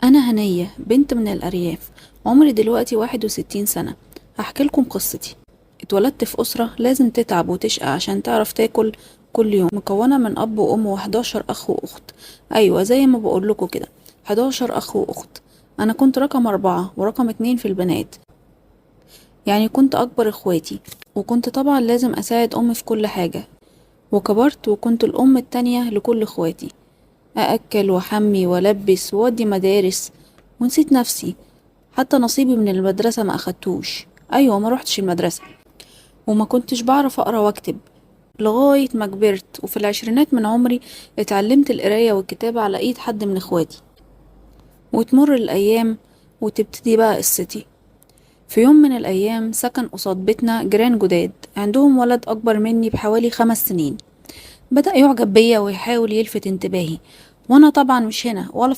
أنا هنية، بنت من الأرياف، عمري دلوقتي 61 سنة. هحكي لكم قصتي. اتولدت في أسرة لازم تتعب وتشقى عشان تعرف تاكل كل يوم، مكونة من أب وأم و11 أخ وأخت. أيوة زي ما بقول لكم كده، 11 أخ وأخت. أنا كنت رقم 4 ورقم 2 في البنات، يعني كنت أكبر إخواتي، وكنت طبعا لازم أساعد أمي في كل حاجة. وكبرت وكنت الأم التانية لكل إخواتي، أأكل وأحمي وألبس وأودي مدارس، ونسيت نفسي، حتى نصيبي من المدرسة ما أخدتوش. أيوة ما روحتش المدرسة، وما كنتش بعرف أقرأ وأكتب لغاية ما كبرت، وفي العشرينات من عمري اتعلمت القراية والكتابة على إيد حد من إخواتي. وتمر الأيام وتبتدي بقى قصتي. في يوم من الأيام سكن قصاد بيتنا جيران جداد عندهم ولد أكبر مني بحوالي 5 سنين. بدأ يعجب بيا ويحاول يلفت انتباهي، وأنا طبعا مش هنا ولا